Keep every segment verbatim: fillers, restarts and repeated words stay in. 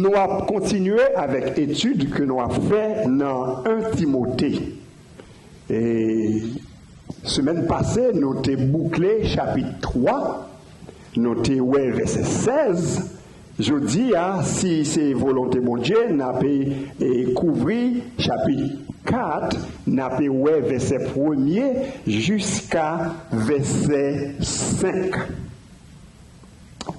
Nou ap kontinye avèk etid ke nou ap fè nan en Timote. E semèn pase, nou te boukle chapit twa, nou te wè vèsè sèz. Jodi a, si se volonte Bondye, n ap, e, kouvri chapit kat, n ap wè vèsè premye jiska vèsè senk.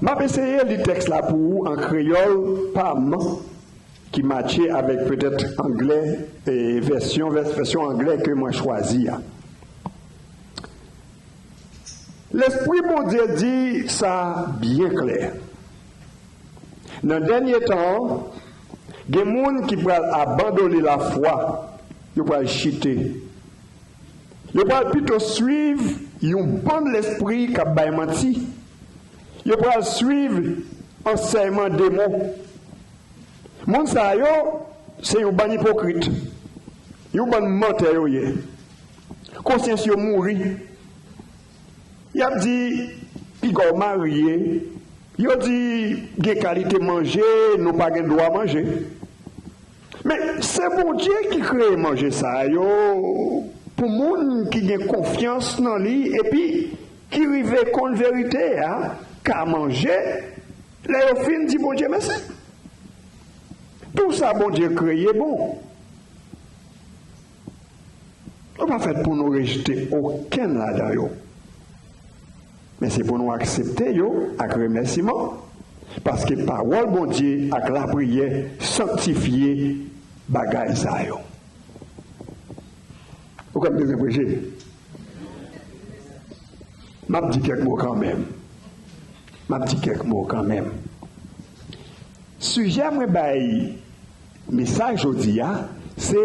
M ap eseye li tèks la pou ou an kreyòl pa m, ki matche avèk petèt anglè, e vèsyon, vès-, vèsyon anglè ke mwen chwazi a. Lespri Bondye di sa byen klè. Nan dènye tan an, gen moun ki pral abandone lafwa, yo pral chite. Yo pral pito swiv yon bann lespri k ap bay manti. Yo pral swiv ansèyman demon. Moun sa yo, se yon bann ipokrit. Yon bann mantè yo ye. Konsyans yo mouri. Y ap di, piga w marye. Yo di, gen kalite manje nou pa gen dwa manje. Men, se Bondye ki kreye manje sa yo pou moun ki gen konfyans nan li epi ki rive konn verite a, ka manje, lè yo fin di Bondye mèsi. Tout sa Bondye kreye bon. Nou pa fèt pou nou rejte okenn ladan yo. Men se pou nou aksepte yo ak remèsiman, paske pawòl Bondye ak lapriyè sanktifye bagay sa yo. Ou kwè m bezwen preche? M ap di kèk mo kanmenm. M ap di kèk mo kanmenm. Sijè mwen bay mesaj jodi a, se,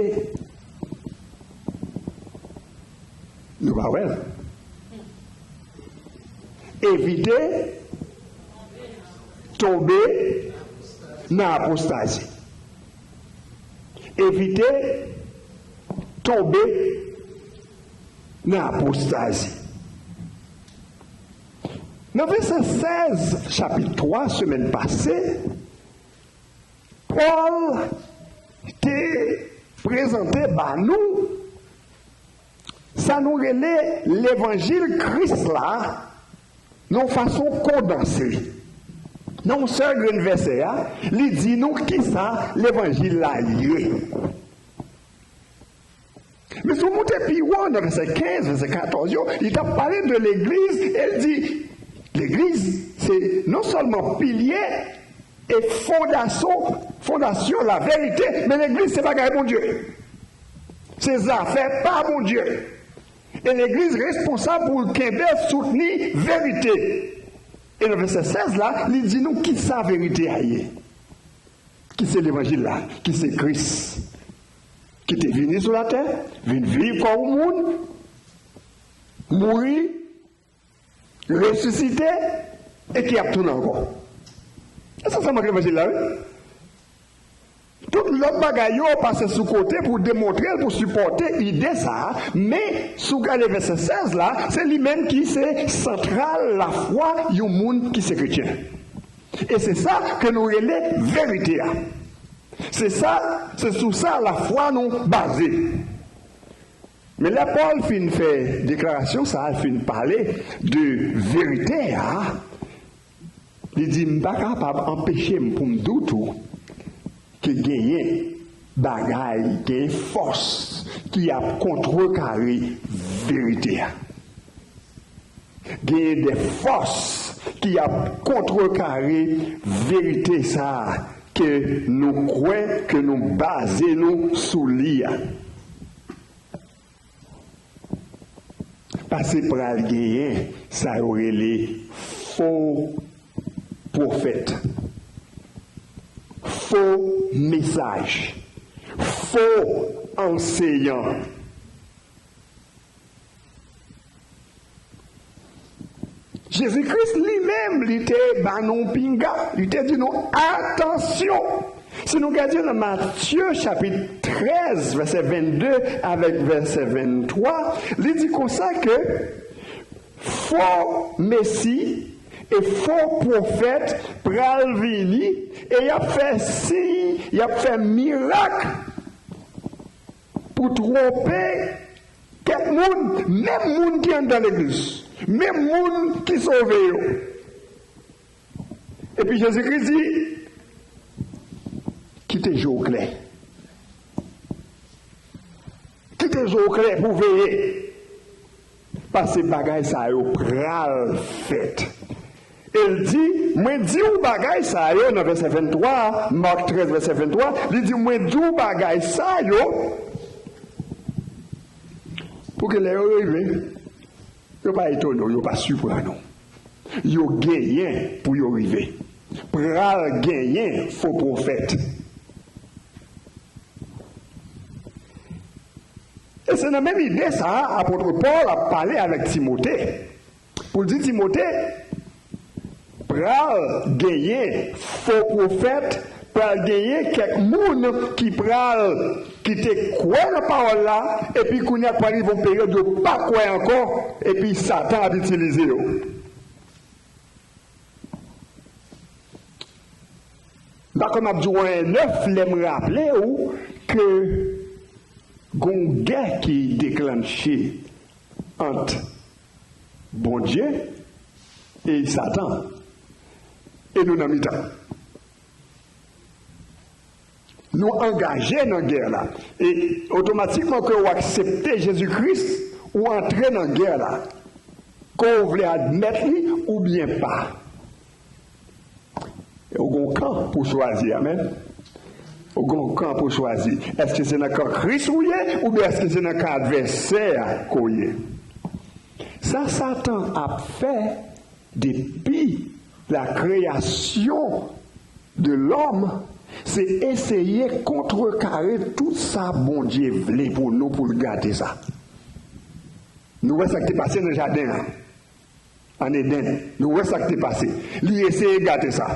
nou pa wè l. Evite tonbe nan apostazi. Evite tonbe nan apostazi. Nan vèsè sèz, chapit twa, semèn pase, Pòl te prezante ba nou sa nou rele levanjil Kris la nan yon fason kondanse. Nan yon sèl grenn vèsè a, li di nou kisa levanjil la ye. Men si w moute pi wo nan vèsè kenz, vèsè katòz yo, li t ap pale de legliz, e l di, legliz se non sèlman pilye e fondasyon, fondasyon laverite, men legliz se bagay Bondye. Se zafè pa Bondye. E legliz responsab pou l kenbe, soutni verite. E nan vèsè sèz la, li di nou kisa verite a ye. Ki se levanjil la, ki se Kris, ki te vini sou latè, vin viv kòm moun, mouri, resisite, e ki ap tounen ankò. E sa sèlman ki levanjil la, wi. Tout lòt bagay yo pase sou kote pou demontre l, pou sipòte ide sa a, men si w gade vèsè sèz la, se li menm ki se santral lafwa yon moun ki se kretyen. E se sa ke nou rele verite a. Se sa, se sou sa lafwa nou baze. Men lè Pòl fin fè deklarasyon sa a, l fin pale de verite a, li di, "M pa kapab anpeche m pou m di w tou ke genyen bagay, genyen fòs ki ap kontrekare verite a." Genyen de fòs ki ap kontrekare verite sa a ke nou kwè, ke nou baze nou sou li a. Paske pral genyen sa yo rele fo pwofèt, fo mesaj, fo anseyan. Jezi Kris li menm, li te ba nou pinga, li te di nou, "Atansyon!" Si nou gade nan Matye chapit trèz, vèsè vennde avèk vèsè venntwa, li di konsa ke fo mesi E fo pwofèt pral vini, e y ap fè siy, y ap fè mirak pou twonpe kèk moun, menm moun ki anndan legliz, menm moun ki sove yo. Epi Jezikri di, kite je w klè. Kite je w klè pou w veye. Paske bagay sa yo pral fèt. E l di, mwen di w bagay sa yo nan vèsè venntwa, Mak trèz, vèsè venntwa, li di, mwen di w bagay sa yo pou ke lè yo rive, yo pa etone w, yo pa siprann ou. Yo genyen pou yo rive. Pral genyen fo pwofèt. E se nan menm ide sa a, apot Pòl ap pale avèk Timote. Pou l di Timote, pral genyen fo pwofèt, pral genyen kèk moun ki pral, ki te kwè nan pawòl la, epi kounye a pral rive yon peryòd yo pa kwè ankò, epi Satan ap itilize yo. M pa konn m ap di w anyen nèf lè m raple w ke gon gè ki deklanche ant Bondye e Satan. E nou nan mitan. Nou angaje nan gè la. E otomatikman ke w aksepte Jezi Kris, ou antre nan gè la. Ke w vle admèt li oubyen pa. E w gon kan pou chwazi, amèn. Ou gon kan pou chwazi. Èske se nan kan Kris ou ye, oubyen èske se nan kan advèsè a ke w ye? Sa Satan ap fè depi la création de l'homme, se eseye kontrekare tout sa Bondye vle pou nou, pou l gate sa. Nou wè sa k te pase nan jaden an, an Edenn. Nou wè sa k te pase. Li eseye gate sa.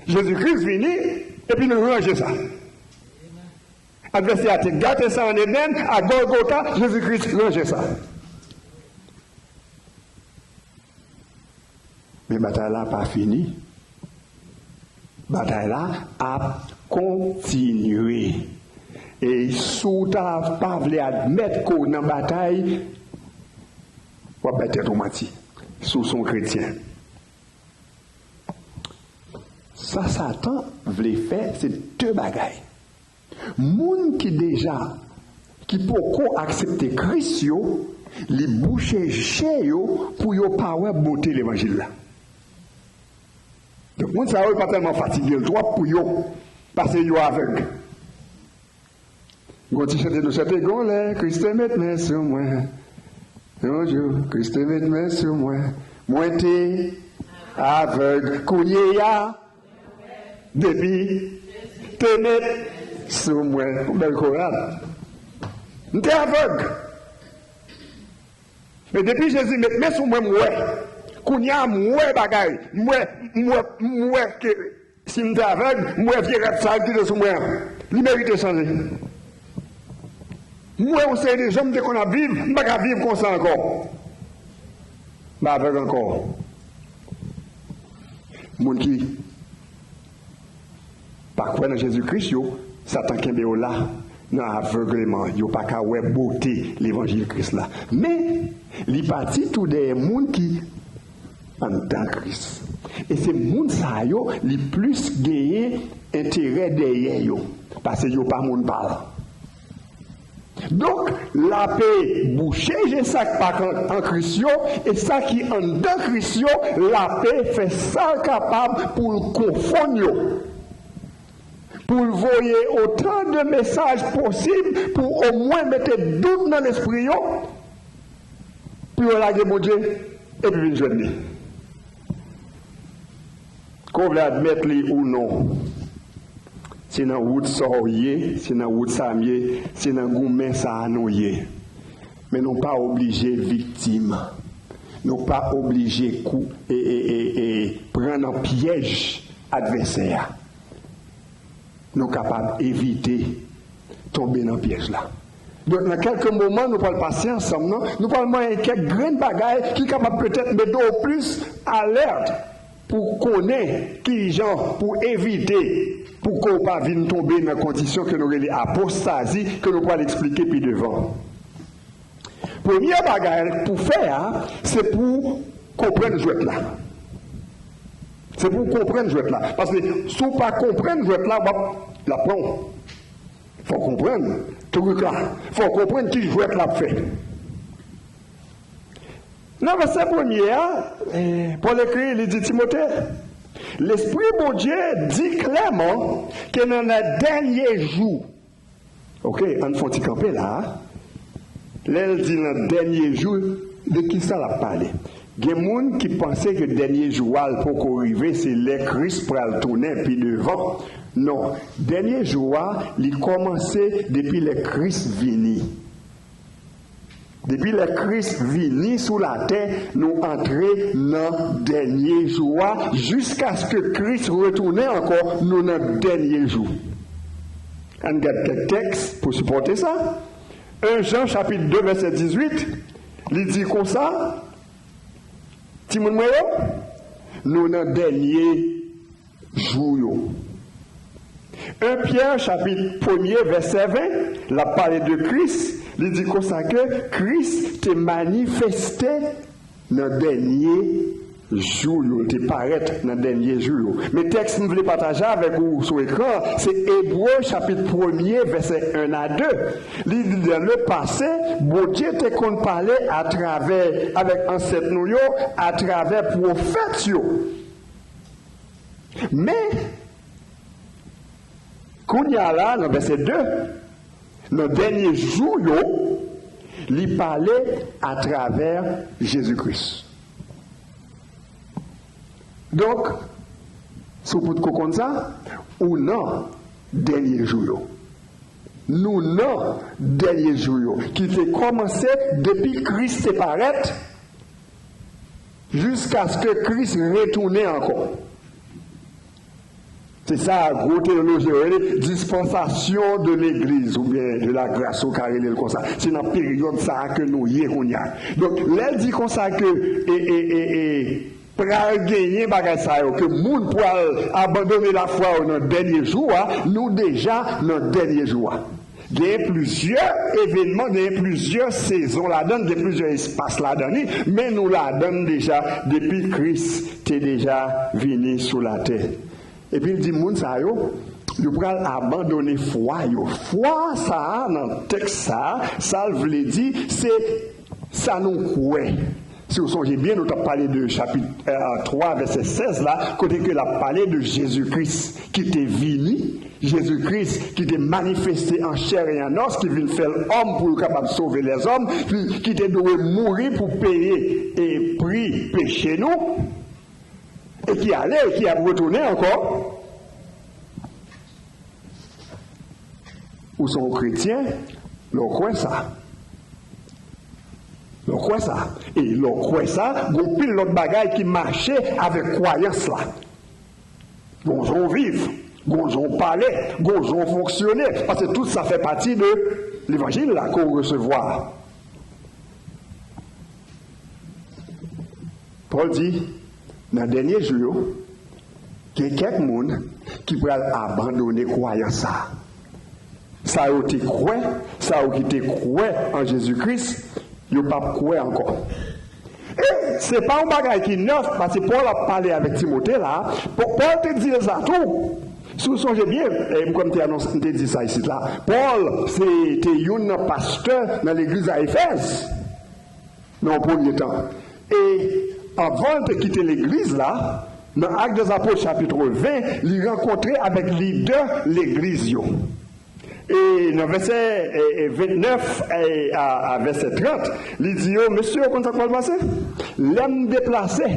Jezi Kris vini, epi l ranje sa. Advèsè a te gate sa an Edenn, a Gòlgota, Jezi Kris ranje sa. Men batay la pa fini. Batay la ap kontinye. E si w ta pa vle admèt ke w nan batay, w ap bay tèt ou manti. Si w se yon kretyen. Sa Satan vle fè, se de bagay. Moun ki deja, ki poko aksepte Kris yo, li bouche je yo pou yo pa wè bote levanjil la. Donk, moun sa yo, li pa tèlman fatige l twòp pou yo, paske yo avèg. Gon ti chante nou chante, gon lè Kris te met men sou mwen. Yon jou, Kris te met men sou mwen. Mwen te avèg. Kounye a, depi te met sou mwen. Yon bèl koral. M te avèg. Men depi Jezi met men sou mwen, m wè. Kounye a, m wè bagay. M wè, m wè, m wè ke si m te avèg, m wè vye rad sa ki te sou mwen an. Li merite chanje. M wè yon seri de jan m te konn ap viv, m pa ka viv konsa ankò. M avèg ankò. Moun ki pa kwè nan Jezi Kris yo, Satan kenbe yo la nan avègleman. Yo pa ka wè bote levanjil Kris la. Men, li pati tou dèyè moun ki anndan Kris. E se moun sa yo, li plis genyen enterè dèyè yo, paske yo pa moun pa l. Donk, l ape bouche je sa k pa k an, an Kris yo, e sa ki anndan Kris yo, l ape fè sa l kapab pou l konfonn yo. Pou l voye otan de mesaj posib pou omwen mete dout nan lespri yo, pou yo lage Bondye, epi vin jwenn li. Ke w vle admèt li ou non, se nan wout sa w ye, se nan wout sa m ye, se nan goumen sa a nou ye. Men nou pa oblije viktim. Nou pa oblije kou, e, e, e, e, pran nan pyèj advèsè a. Nou kapab evite tonbe nan pyèj la. Donk, nan kèlke moman, nou pral pase ansanm, non? Nou pral manyen kèk grenn bagay ki kapab petèt mete w plis alèt pou konnen kijan pou evite pou ke w pa vin tonbe nan kondisyon ke nou rele apostazi, ke nou pral eksplike pi devan. Premye bagay pou fè a, se pou konprann jwèt la. Se pou w konprann jwèt la. Paske si w pa konprann jwèt la, w ap, l ap pran w. Fò w konprann trik la. Fò w konprann ki jwèt l ap fè. Nan vèsè premye a, eh, Pòl ekri, li di Timote, Lespri Bondye di klèman ke nan, nan dènye jou, oke, ann fè yon ti kanpe la a. Lè l di nan dènye jou, de ki sa l ap pale? Gen moun ki panse ke dènye jou a l poko rive, se lè Kris pral tounen pi devan. Non, dènye jou a, li kòmanse depi lè Kris vini. Depi lè Kris vini sou latè, nou antre nan dènye jou a, jiskaske Kris retounen ankò, nou nan dènye jou. Ann gad kèk tèks pou sipòte sa. En Jan chapit de vèsè dizuit, li di konsa, timoun mwen yo, nou nan dènye jou yo. En Pyè chapit premye vèsè ven, l ap pale de Kris, li di konsa ke Kris te manifeste nan dènye jou yo, li te parèt nan dènye jou yo. Men tèks m vle pataje avèk ou sou ekran, se Ebre chapit premye vèsè en a de. Li di, dans le passé, Bondye te konn pale atravè, avèk ansèt nou yo, atravè pwofèt yo. Men, kounye a la, nan vèsè de, nan dènye jou yo, li pale atravè Jezi Kris. Donk, si w potko konn sa, ou nan dènye jou yo. Nou nan dènye jou yo, ki te kòmanse depi Kris te parèt, jiskaske Kris retounen ankò. Se sa gwo teyolojyen yo rele dispensation de l'église, oubyen de la grâce, ou ka rele l konsa. Se nan peryòd sa a ke nou ye kounye a. Donk, lè l di konsa ke, e, e, e, e, pral genyen bagay sa yo, ke moun pral abandone lafwa yo nan dènye jou a, nou deja nan dènye jou a. Gen plizyè evènman, gen plizyè sezon ladan, gen plizyè espas ladan li, men nou ladan deja depi Kris te deja vini sou latè. Epi l di moun sa yo, yo pral abandone fwa yo. Fwa sa a, nan tèks sa a, sa l vle di, se sa nou kwè. Si w sonje byen, nou t ap pale de chapit, eh, twa, vèsè sèz la, kote ke l ap pale de Jezi Kris ki te vini, Jezi Kris ki te manifeste an chè e an os, ki vin fè l òm pou l kapab sove lèzòm, ki, ki te dwe mouri pou peye e pri peche nou, e ki ale, e ki ap retounen ankò. Ou se yon kretyen, lè w kwè sa. Lè w kwè sa. E lè w kwè sa, gen pil lòt bagay ki mache avèk kwayans la. Gon jan w viv, gon jan w pale, gon jan w fonksyone. Paske tout sa fè pati de levanjil la ke w resevwa. Pòl di, nan dènye jou yo, gen kèk moun ki pral abandone kwayans sa a. Sa yo te kwè, sa yo ki te kwè an Jezi Kris, yo p ap kwè ankò. E se pa yon bagay ki nèf, paske Pòl ap pale avèk Timote la, Pò-, Pòl te di l sa tou. Si w sonje byen, e m kwè m te anons-, m te di sa isit la, Pòl se te youn nan pastè nan legliz a Efèz. Nan yon premye tan. E anvan l te kite legliz la, nan Actes des Apôtres chapit ven, li rankontre avèk lidè legliz yo. E nan vèsè, e, e, ventnèf, e, a, a vèsè trant, li di yo, "Mesye, w konn sa k pral pase? Lè m deplase,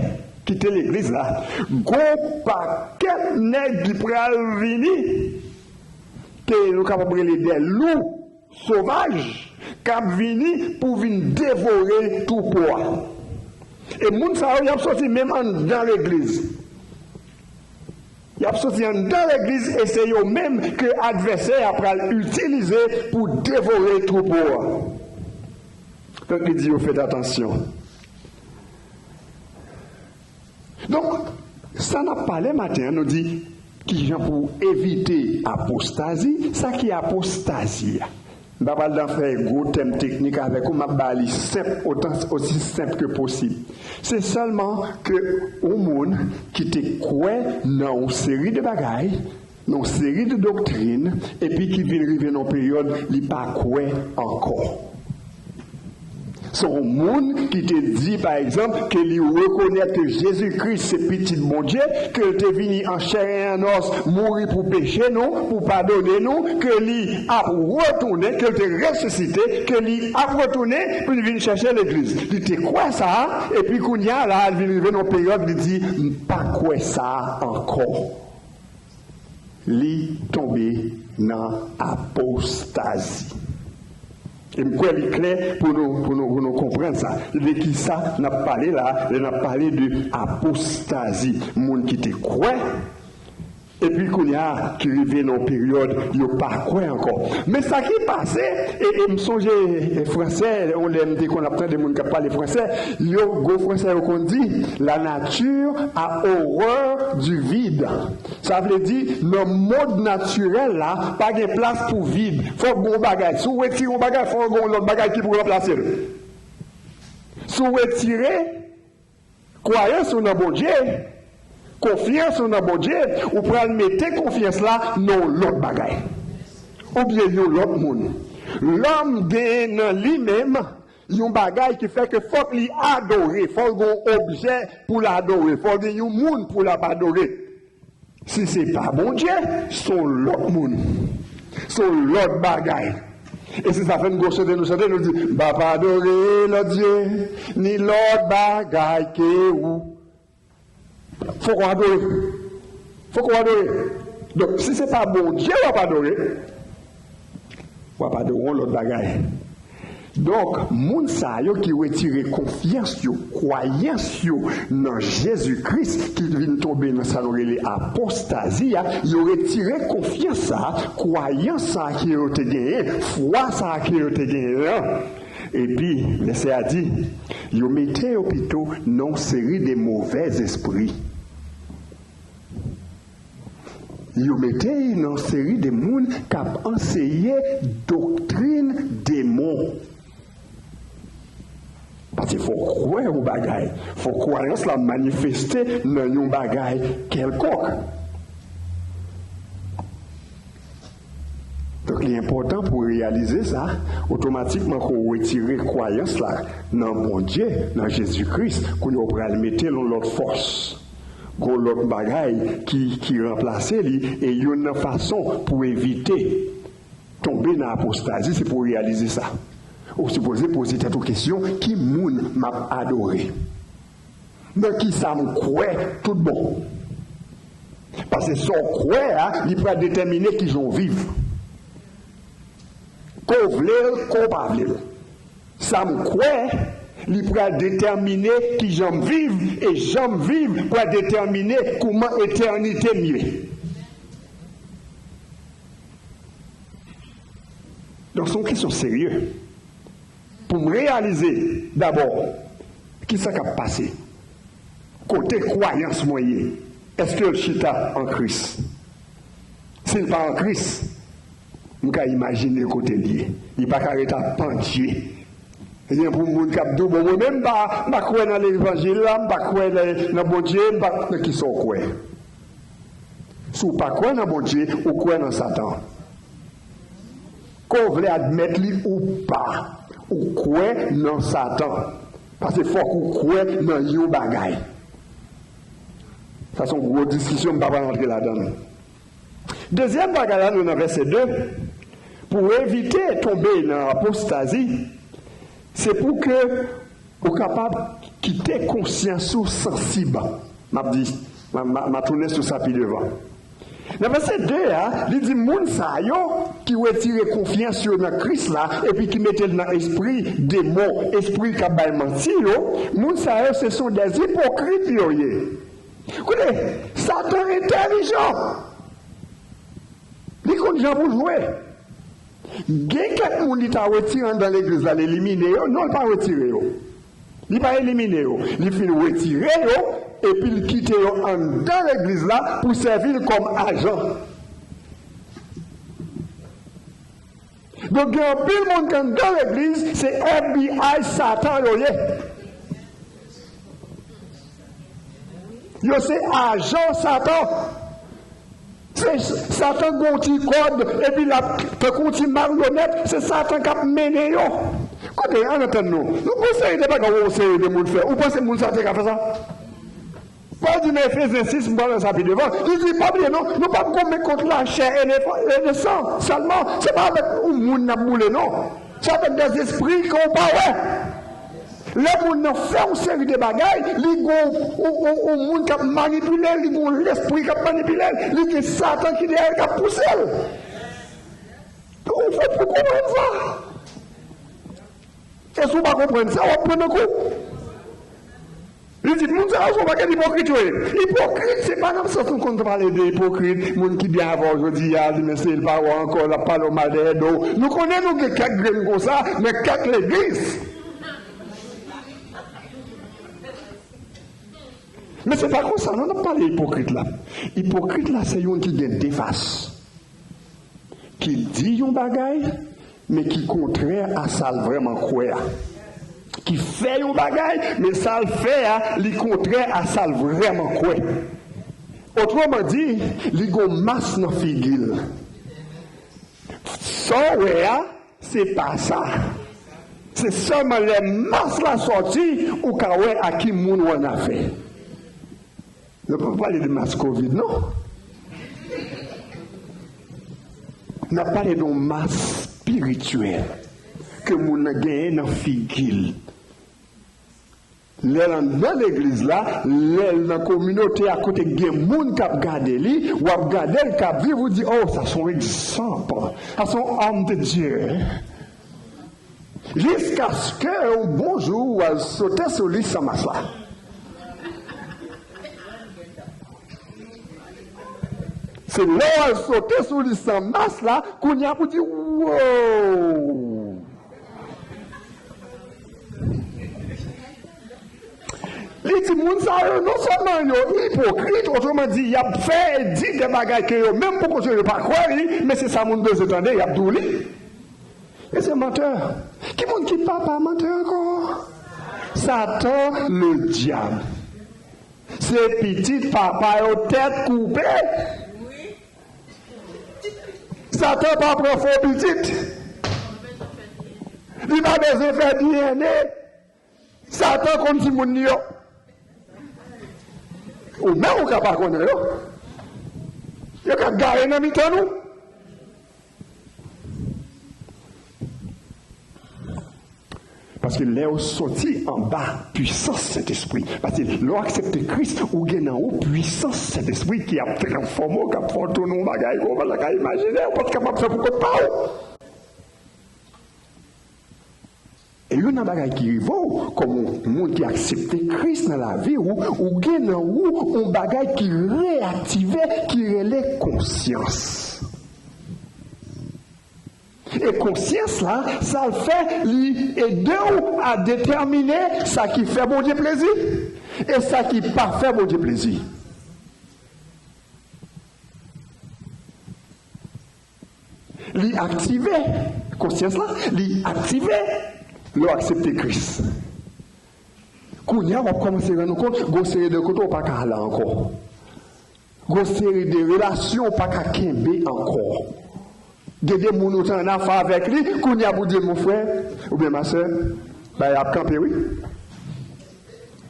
kite legliz la, gon pakèt nèg ki pral vini, ke nou kapab rele de lou." Sovaj k ap vini pou vin devore twoupo a. E moun sa yo, y ap soti menm anndan legliz. Y ap soti anndan legliz e se yo menm ke advèsè a pral itilize pou devore twoupo a. Donk, li di yo, fèt atansyon. Donk, sa n ap pale maten an, nou di, kijan pou evite apostazi, sa ki apostazi a. M pa pral nan fè gwo tèm teknik avèk ou, m ap ba li senp, otan, osi senp ke posib. Se sèlman ke yon moun ki te kwè nan yon seri de bagay, nan yon seri de doktrin, epi ki vin rive nan yon peryòd li pa kwè ankò. Se yon moun ki te di, pa egzanp, ke li rekonèt ke Jezi Kris se Pitit Bondye, ke l te vini an chè e an os, mouri pou peche nou, pou padone nou, ke li ap retounen, ke l te resisite, ke li ap retounen pou l vin chèche legliz. Li te kwè sa, epi kounye a la, l vin rive nan yon peryòd, li di, m pa kwè sa ankò. Li tonbe nan apostazi. E m kwè li klè pou nou, pou nou, pou nou konprann sa. De ki sa n ap pale la, lè n ap pale de apostazi. Moun ki te kwè, epi kounye a, ki rive nan yon peryòd, yo pa kwè ankò. Men sa ki pase, e, e m sonje, e, fransè, yon lè m te konn ap tande moun k ap pale fransè, yo, gwo fransè yo konn di, la nature a horreur du vide. Sa vle di, nan mond natirèl la, pa gen plas pou vid. Fòk gen yon bagay. Si w retire yon bagay, fòk gen yon lòt bagay ki pou ranplase l. Si w retire kwayans ou nan Bondye, konfyans ou nan Bondye, ou pral mete konfyans la nan yon lòt bagay. Oubyen yon lòt moun. Lòm gen nan li menm yon bagay ki fè ke fòk li adore, fòk gen yon objè pou l adore, fòk gen yon moun pou l ap adore. Si se pa Bondye, se yon lòt moun. Se yon lòt bagay. E se sa fè n gwo chante nou chante, nou di, m p ap adore lòt dye, ni lòt bagay ke ou. Fòk w adore. Fòk w adore. Donk, si se pa Bondye w ap adore, w ap adore yon lòt bagay. Donk, moun sa yo ki retire konfyans yo, kwayans yo nan Jezi Kris, ki vin tonbe nan sa nou rele apostazi a, yo retire konfyans sa, kwayans sa ke yo te genyen, fwa sa ke yo te genyen an. Epi, vèsè a di, yo mete yo pito nan yon seri de movèzespri. Yo mete y nan yon seri de moun k ap anseye doktrin demon. Paske fò w kwè yon bagay, fò kwayans la manifeste nan yon bagay kèlkonk. Donk, li enpòtan pou w reyalize sa, otomatikman ke w retire kwayans la nan Bondye, nan Jezi Kris, kounye a w pral mete l yon lòt fòs. Gon lòt bagay ki, ki ranplase li, e youn nan fason pou evite tonbe nan apostazi, se pou w reyalize sa. Ou sipoze poze tèt ou kesyon, ki moun m ap adore? Nan ki sa m kwè tout bon? Paske sa w kwè a, li pral detèmine kijan w viv. Ke w vle l, ke w pa vle l. Sa m kwè, li pral detèmine kijan m viv, e jan m viv pral detèmine kouman etènite m ye. Donk, se yon kesyon serye. Pou m reyalize, dabò, kisa k ap pase? Kote kwayans mwen ye? Èske l chita an Kris? Si l pa an Kris, m ka imajine kote l ye. Li pa ka ret ap pandye. Ebyen, pou moun k ap di w, bon, mwen menm, m pa, m pa kwè nan levanjil la, m pa kwè nan, nan Bondye, m pa, nan kisa w kwè? Si w pa kwè nan Bondye, ou kwè nan Satan. Ke w vle admèt li ou pa, ou kwè nan Satan. Paske fòk ou kwè nan yon bagay. Sa se yon gwo diskisyon, m pa pral antre ladan l. Dezyèm bagay la, nou nan vèsè de. Pou evite tonbe nan apostazi, se pou ke ou kapab kite konsyans ou sansib. M ap di, m a, m a, m a tounen sou sa pi devan. Nan vèsè de a, li di moun sa yo ki retire konfyans yo nan Kris la epi ki mete l nan espri demon, espri k ap bay manti yo, moun sa yo se sont des hypocrites yo ye. Koute, Satan entèlijan. Li konn jan pou l jwe. Gen kèk moun li ta retire anndan legliz la, l elimine yo. Non, l pa retire yo. Li pa elimine yo. Li fin retire yo, epi l kite yo anndan legliz la pou sèvi l kòm ajan. Donk, gen anpil moun ki anndan legliz, se F B I Satan yo ye. Yo se ajan Satan. Se Satan gen yon ti kòd, epi l ap tankou yon ti maryonèt, se Satan k ap mennen yo. Kote, ann antann nou. Nou pran seri de bagay, yon seri de moun fè. Ou panse moun sa te ka fè sa? Pòl di nan Efezyen sis, m pral wè sa pi devan. Li di, pa bliye non, nou p ap gonmen kont lachè e le, e le san sèlman. Se pa avèk yon moun n ap boule, non. Se avèk dèzespri ke w pa wè. Lè moun nan fè yon seri de bagay, li gon yon, yon, yon moun k ap manipile l, li gon lespri k ap manipile l, li gen Satan ki dèyè l, k ap pouse l. Ou fèt pou konprann sa. E si w pa konprann sa, w ap pran nan kou. Li di, moun sa yo se yon pakèt ipokrit yo ye. Ipokrit, se pa nan sans nou konn pale de ipokrit, moun ki byen avè w jodi a, li men se l pa wè w ankò, l ap pale w mal dèyè do w. Nou konnen nou gen kèk grenn konsa nan kèk legliz. Men se pa konsa, non, n ap pale ipokrit la. Ipokrit la, se youn ki gen de fas. Ki di yon bagay, men ki kontrè a sa l vrèman kwè a. Ki fè yon bagay, men sa l fè a, li kontrè a sa l vrèman kwè. Otreman di, li gon mas nan figi l. Sa w wè a, se pa sa. Se sèlman lè mas la sòti, ou ka wè a ki moun ou annafè. Nou pa pale de mas kovid, non. N ap pale de yon mas espirityèl ke moun nan genyen nan figi l. Lè l anndan legliz la, lè l nan kominote a kote gen moun k ap gade li, w ap gade l k ap viv, ou di, "Oh, sa se yon egzanp. Sa se yon òm de Dye." Jiskaske yon bon jou, w al sote sou li san mas la. Se lè w al sote sou li san mas la, kounye a pou di, "Wow!" Li di, moun sa yo, non sèlman yo ipokrit, otreman di, y ap fè e di de bagay ke yo menm poko yo pa kwè li, men se sa moun bezwen tande, y ap di w li. E se mantè. Ki moun ki papa mantè ankò? Satan, le dyab. Se pitit papa yo tèt koupe. Satan pa pran fo pitit. Li pa bezwen fè D N A. Satan konn timoun li yo. Ou menm ou ka pa konnen yo. Yo ka gare nan mitan nou. Paske lè w soti anba pwisans Sentespri, paske lè w aksepte Kris, ou gen nan ou pwisans Sentespri ki ap transfòme w, k ap fè w tounen yon bagay ke w pa t ka imajine, ou pa t kapab fè pou kont pa w. E youn nan bagay ki rive w, kòm yon moun ki aksepte Kris nan lavi w, ou gen nan ou yon bagay ki reyaktive, ki rele konsyans. E konsyans la, sa l fè, li ede w a detèmine sa ki fè Bondye plezi e sa ki pa fè Bondye plezi. Li aktive, konsyans la, li aktive lè w aksepte Kris. Kounye a, w ap kòmanse rann ou kont, gon seri de kote w pa ka al ankò. Gon seri de relasyon w pa ka kenbe ankò. Gen de moun ou te annafè avèk li, kounye a pou di, "Mon frè oubyen ma sè, bagay ap kanpe wi."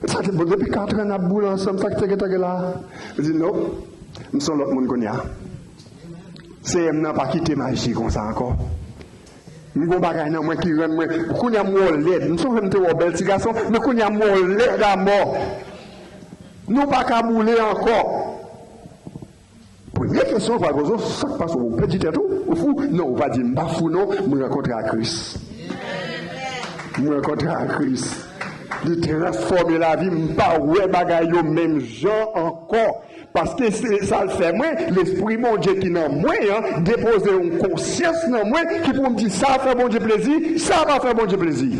Sa te bon, depi katran n ap boule ansanm, sa ki te gentan gen la? Li di, "Non, m se yon lòt moun kounye a. Seyè m nan pa kite m aji konsa ankò. M gon bagay nan mwen ki rann mwen, kounye a m wè w lèd. M sonje m te wè w bèl ti gason, men kounye a m wè w lèd amò. Nou pa ka boule ankò." Premye kesyon w pral poze w, sa k pase w, ou pèdi tèt ou? Ou fou? Non, ou pa di, "M pa fou non, m rankontre ak Kris. M rankontre ak Kris." Li transfòme lavi m, m pa wè bagay yo menm jan ankò. Paske se sa l fè mwen, Lespri Bondye ki nan mwen an depoze yon konsyans nan mwen ki pou m di sa fè Bondye plezi, sa pa fè Bondye plezi.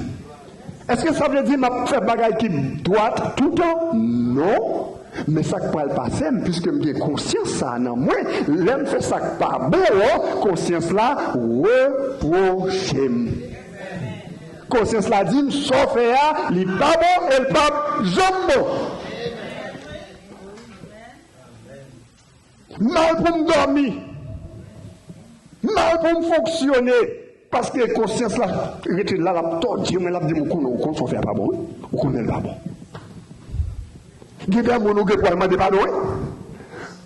Èske sa vle di m ap fè bagay ki dwat toutan? Non. Men sa k pral pase m, piske m gen konsyans sa a nan mwen, lè m fè sa k pa bon an, konsyans la repwoche m. Konsyans la di m, sa w fè a, li pa bon e l p ap janm bon. Mal pou m dòmi. Mal pou m fonksyone. Paske konsyans la rete la, l ap tòdye mwen, l ap di m, ou konnen, ou konn sa w fè a pa bon, wi. Ou konnen l pa bon. Gen de moun ou gen pou al mande padon, wi.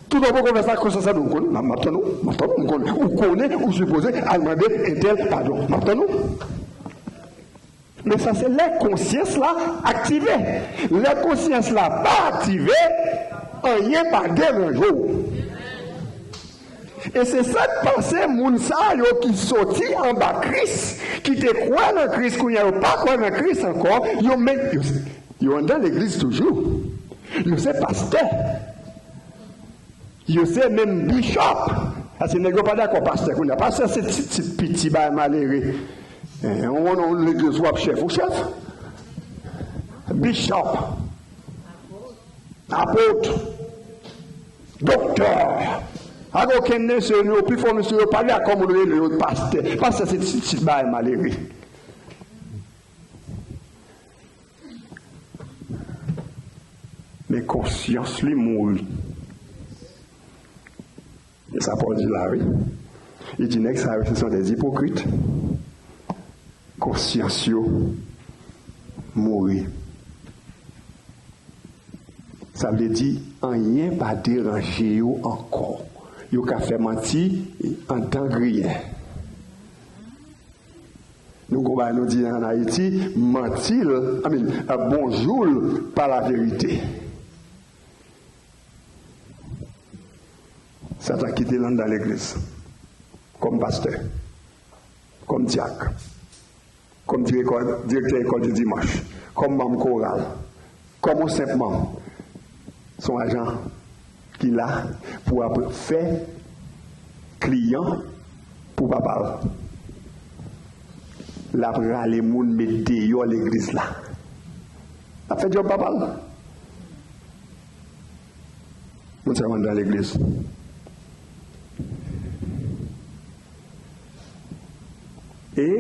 Toutan w poko fè sa, konsyans la di w, ou konnen, m ap, m ap tann ou, m ap tann ou, m konnen. Ou konnen, ou sipoze al mande entèl padon. M ap tann ou. Men sa se lè konsyans la aktive. Lè konsyans la pa aktive, anyen pa deranje w. E se sa k pase moun sa yo ki soti anba Kris, ki te kwè nan Kris, kounye a yo pa kwè nan Kris ankò, yo men, yo, yo anndan legliz toujou. Yo se pastè. Yo se menm bishop. Paske nèg yo pa dakò pastè kounye a. Pastè se ti tit piti bay malere. Eh, yon, yon legliz w ap chèf, ou chèf. Bishop. Apot. Doktè. Ak okenn mesye yo, pi fò mesye yo pale ak kòm moun rele yo pastè. Pastè se ti tit bay malere. Men konsyans li mouri. E sa Pòl di la, wi. Li di nèg sa yo, se sont des hypocrites. Konsyans yo mouri. Sa vle di, anyen pa deranje yo ankò. Yo ka fè manti anndan griyen. Nou gon bagay nou di an Ayiti, manti l, I mean, bonjou l pa laverite. Satan kite l anndan legliz. Kòm pastè, kòm dyak, kòm direktè, direktè ekòl di dimanch, kòm manm koral, kòm yon senp manm. Se yon ajan ki la pou ap fè kliyan pou papa l. L ap rale moun met deyò legliz la. L ap fè djòb papa l. Moun sa yo anndan legliz. E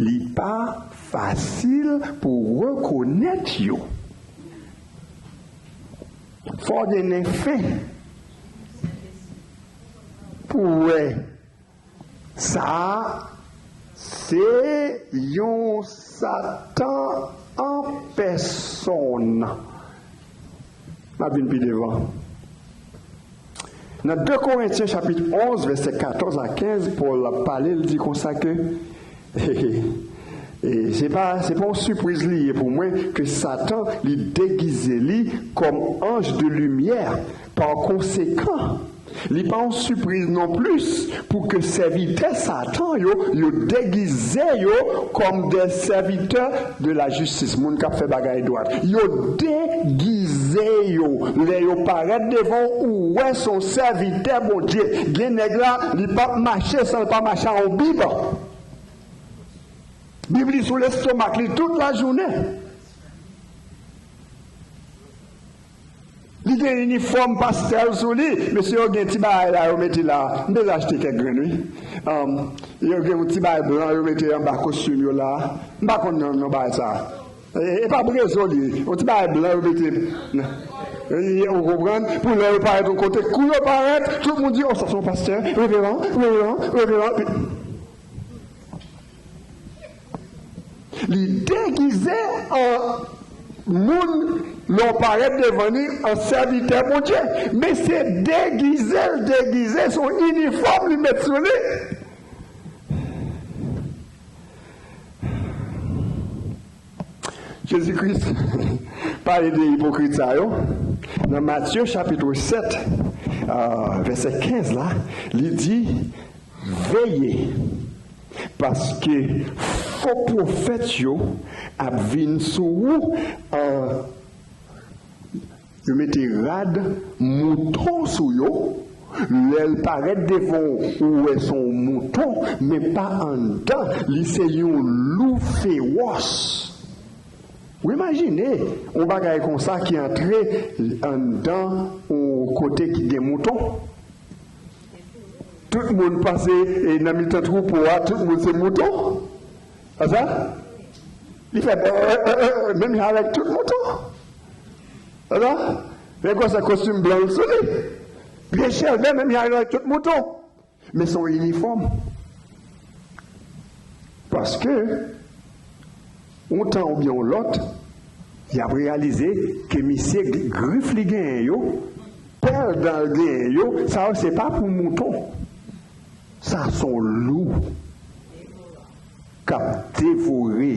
li pa fasil pou w rekonèt yo. Fò w gen nen fen pou w wè sa se yon Satan an pèsòn. N ap vin pi devan. Nan de Korentyen chapit onz, vèsè katòz a kenz, Pòl ap pale, l di konsa ke, e se pa, se pa yon sipriz li ye pou mwen ke Satan, li degize li kòm anj de limyè. Pa konsekan, li pa yon sipriz non plis pou ke sèvitè Satan yo, yo degize yo kòm de sèvitè de la jistis, moun k ap fè bagay dwat. Yo degize yo. Lè yo parèt devan w, ou wè se yon sèvitè Bondye. Gen nèg la, li p ap mache san l pa mache ak yon Bib. Bib li sou lestomak li tout lajounen. Li gen inifòm pastè l sou li. Mesye yo gen ti bagay la yo mete la. M bezwen achte kèk grenn, wi. Um, yo gen yon ti bagay blan yo mete anba kostim yo la. M pa konn non, non bagay sa. E, e pa brezo li ye. Yon ti bagay blan yo mete. E, ou konprann? Pou lè yo parèt yon kote, kou yo parèt, tout moun di, o, sa se yon pastè, reveran, reveran, reveran. Li degize an moun, lè w parèt devan li, an sèvitè Bondye. Men se degize l degize, se yon inifòm li met sou li. Jezi Kris pale de ipokrit sa yo. Nan Matye chapit sèt, euh, vèsè kenz la, li di, veye, paske Fo pwofèt yo ap vin sou ou an, yo mete rad mouton sou yo. Lè l parèt devan w, ou wè se yon mouton, men pa anndan, li se yon lou fewòs. Ou imajine yon bagay konsa ki antre anndan yon kote ki gen mouton? Tout moun panse, e, nan mitan twoupo a, tout moun se mouton. Konsa? Li fè, euh, euh, euh, euh, menm jan avèk tout mouton. Konsa? Men gwosè kostim blan l sou li. Pye cheve, menm jan avèk tout mouton. Men se yon inifòm. Paske, yon tan oubyen yon lòt, y ap reyalize ke misye g-, grif li genyen yo, pèl dan l genyen yo, sa yo se pa pou mouton. Sa se yon lou k ap devore.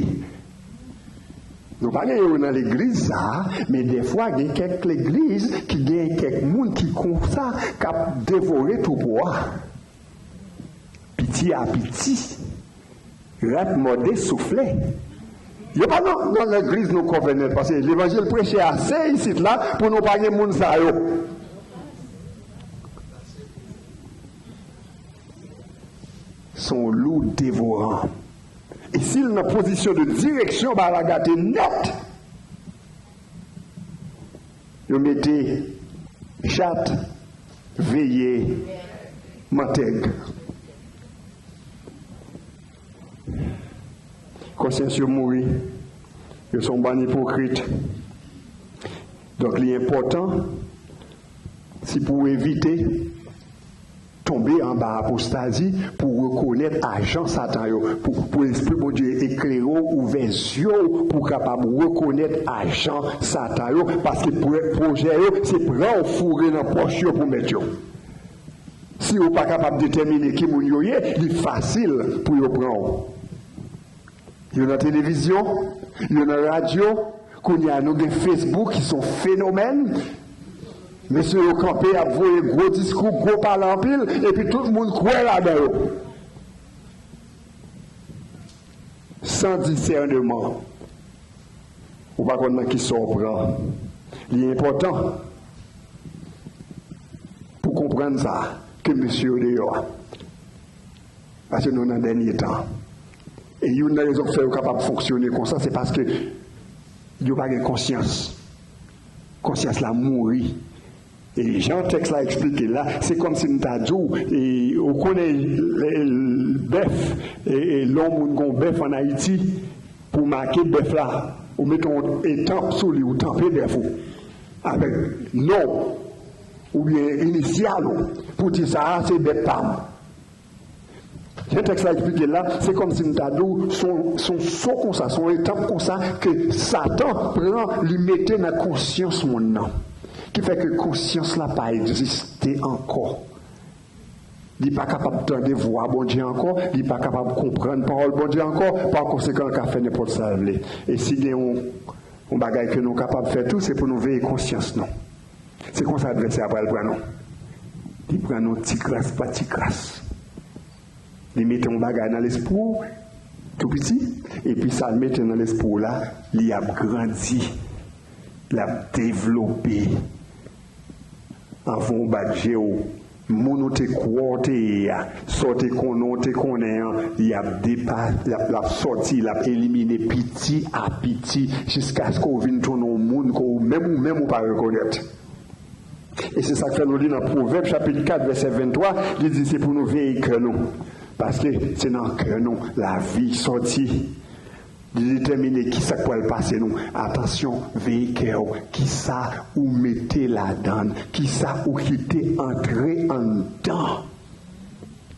Nou pa gen yo nan legliz sa a, men dèfwa gen kèk legliz ki gen kèk moun ki konsa, k ap devore twoupo a. Piti a piti. Rat mòde soufle. Yo pa nan, nan legliz nou konvènèt, paske levanjil preche ase isit la pou nou pa gen moun sa yo. Se yon lou devoran. E si l nan pozisyon de direksyon, bagay la gate nèt. Yo mete chat veye mantèg. Konsyans yo mouri. Yo se yon bann ipokrit. Donk, li enpòtan, si pou w evite tonbe anba apostazi, pou w rekonèt ajan Satan yo, pou, pou Lespri Bondye eklere w, ouvè zye w, pou w kapab rekonèt ajan Satan yo, paske pwè-, pwojè yo, se pran w foure nan pòch yo pou mèt yo. Si ou pa kapab detèmine ki moun yo ye, li fasil pou yo pran w. Yo nan televizyon, yo nan radyo, kounye a nou gen Facebook ki se yon fenomèn. Mesye yo kanpe, y ap voye gwo diskou, gwo pale anpil, epi tout moun kwè ladan yo. San disèneman. Ou pa konn nan ki sa w pran. Li enpòtan pou konprann sa ke mesye yo deyò a. Paske nou nan dènye tan. E youn nan rezon k fè yo kapab fonksyone konsa, se paske yo pa gen konsyans. Konsyans la mouri. E jan tèks la eksplike l la, se kòmsi m ta di w, e, ou konnen, e, bèf, e, e, lè yon moun gen yon bèf ann Ayiti, pou make bèf la, ou mete yon etanp sou li, ou tanpe bèf ou avèk non w oubyen inisyal ou, pou di sa a se bèf pa m. Jan tèks la eksplike l la, se kòmsi m ta di w, se yon, se yon so konsa, se yon etanp konsa ke Satan pran, li mete nan konsyans moun nan. Ki fè ke konsyans la pa egziste ankò. Li pa kapab tande vwa Bondye ankò, li pa kapab konprann pawòl Bondye ankò, pa konsekan, l ka fè nenpòt sa l vle. E si gen yon, yon bagay ke nou kapab fè tou, se pou nou veye konsyans nou. Se konsa advèsè a pral pran nou. Li pran nou ti kras pa ti kras. Li mete yon bagay nan lespri w, tou piti, epi sa l mete nan lespri w la, li ap grandi, l ap devlope. Anvan w bat je w, moun ou te kwè w te ye a, sa w te konnen w te konnen an, li ap depa-, l ap, l ap sòti, l ap elimine piti a piti, jiskaske w vin tounen yon moun ke w menm, ou menm ou pa rekonèt. E se sa k fè nou li nan Pwovèb chapit kat vèsè venntwa, li di se pou nou veye kè nou. Paske se nan kè nou lavi sòti. Li detèmine kisa k pral pase nou. Atansyon, veye kè w. Kisa ou mete ladan l? Kisa ou kite antre anndan?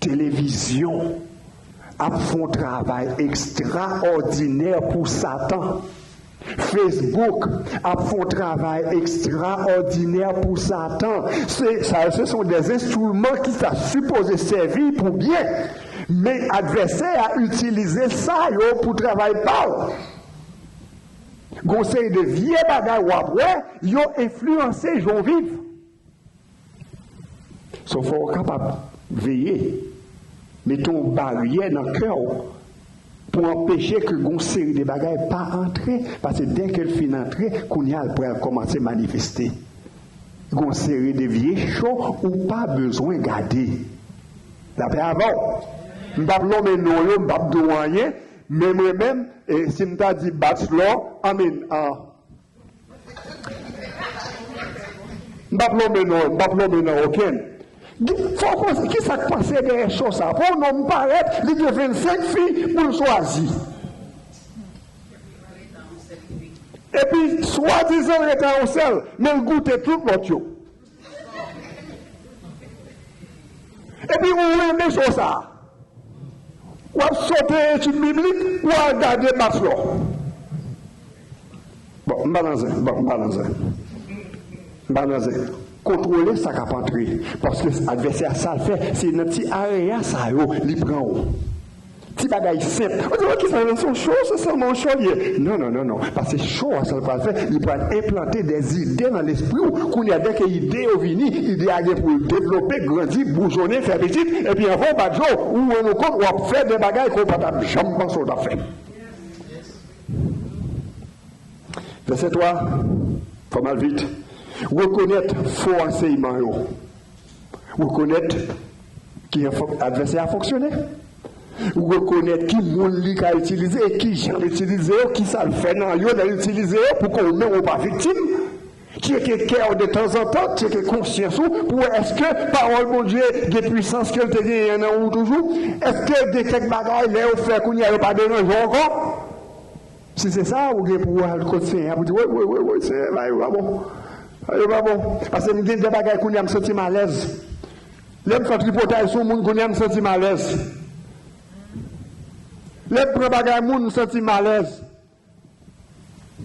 Televizyon ap fè yon travay ekstraòdinè pou Satan. Facebook ap fè yon travay ekstraòdinè pou Satan. Se, sa yo, se son dè enstriman ki ta sipoze sèvi pou byen. Men advèsè a itilize sa yo pou travay pa l. Gon seri de vye bagay w ap wè, yo enfliyanse jan w viv. So, fò w kapab veye, mete yon baryè nan kè w, pou anpeche ke gon seri de bagay pa antre, paske dèke l fin antre, kounye a l pral kòmanse manifeste. Gon seri de vye cho ou pa bezwen gade. Lapè avè w. M p ap lonmen non yo, m p ap di w anyen, men mwen menm, e, si m ta di Batslò, I mean, ah, m p ap lonmen non, m p ap lonmen non okenn. Fò w panse, ki sa k panse dèyè cho sa? Pou yon nonm parèt, li gen vennsenk fi pou l chwazi. Epi, swadizan l rete a yon sèl, men l goute tout lòt yo. Epi, ou renmen cho sa. W ap sote etid biblik pou w al gade Batslò. Bon, m pa nan zen, bon, m pa nan zen. M pa nan zen. Kontwole sa k ap antre. Paske advèsè a, sa l fè, se nan ti area sa yo li pran w. Ti bagay senp. Ou di, "Wè, kisa l se yon cho, se sèlman yon cho l ye." Non, non, non, non. Paske cho a, sa l pral fè, li pral enplante de zide nan lespri w. Kounye a, dèke ide yo vini, ide a gen pou l devlope, grandi, boujonnen, fè pitit, epi anvan w bat je w, ou rann ou kont w ap fè de bagay ke w pa t ap janm panse w t ap fè. Vèsè twa, fò m al vit. Rekonèt fo ansèyman yo. Rekonèt ki jan fo-, advèsè a fonksyone. Rekonèt ki moun li ka itilize e ki jan l itilize yo, ki sa l fè nan yo lè l itilize yo, pou ke ou menm ou pa viktim. Tcheke kè w de tanzantan, tcheke konsyans ou, pou wè èske pawòl Bondye gen pwisans ke l te genyen nan ou toujou. Èske gen kèk bagay, lè yo fè kounye a, yo pa deranje w ankò? Si se sa, ou gen pou al kot Senyè a pou di, "Wi, wi, wi, wi, Senyè, bagay yo pa bon. Bagay yo pa bon." Paske m gen de bagay kounye a, m santi m alèz. Lè m fè tripotay sou moun, kounye a, m santi m alèz. Lè m pran bagay moun, m santi m alèz.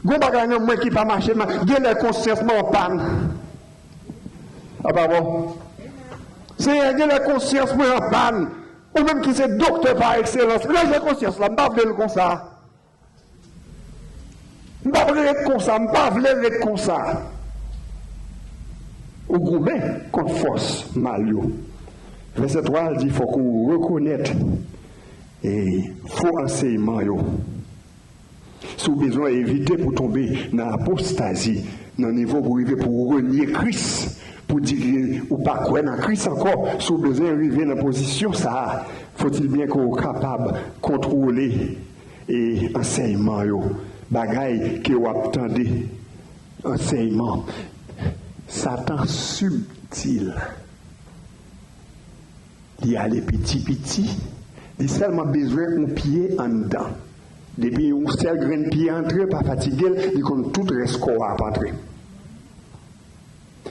Gon bagay nan mwen ki pa mache, ma-, gen lè konsyans mwen an pàn. A pa bon. Senyè, gen lè konsyans mwen an pàn. Ou menm ki se doktè pa ekselans, ranje konsyans la, m pa vle l konsa. M pa vle ret konsa, m pa vle ret konsa. Ou goumen kont fòs mal yo. Vèsè twa a di, fòk ou rekonèt, e, fo ansèyman yo. Si w bezwen evite pou tonbe nan apostazi, nan nivo pou rive pou renye Kris, pou di ke ou pa kwè nan Kris ankò, si w bezwen rive nan pozisyon sa a, faut-il bien ke w kapab kontwole e ansèyman yo, bagay ke w ap tande, ansèyman. Satan sibtil. Li ale piti piti, li sèlman bezwen yon pye anndan. Depi yon sèl grenn pye antre, pa fatige l, li konn tout rès kò a ap antre.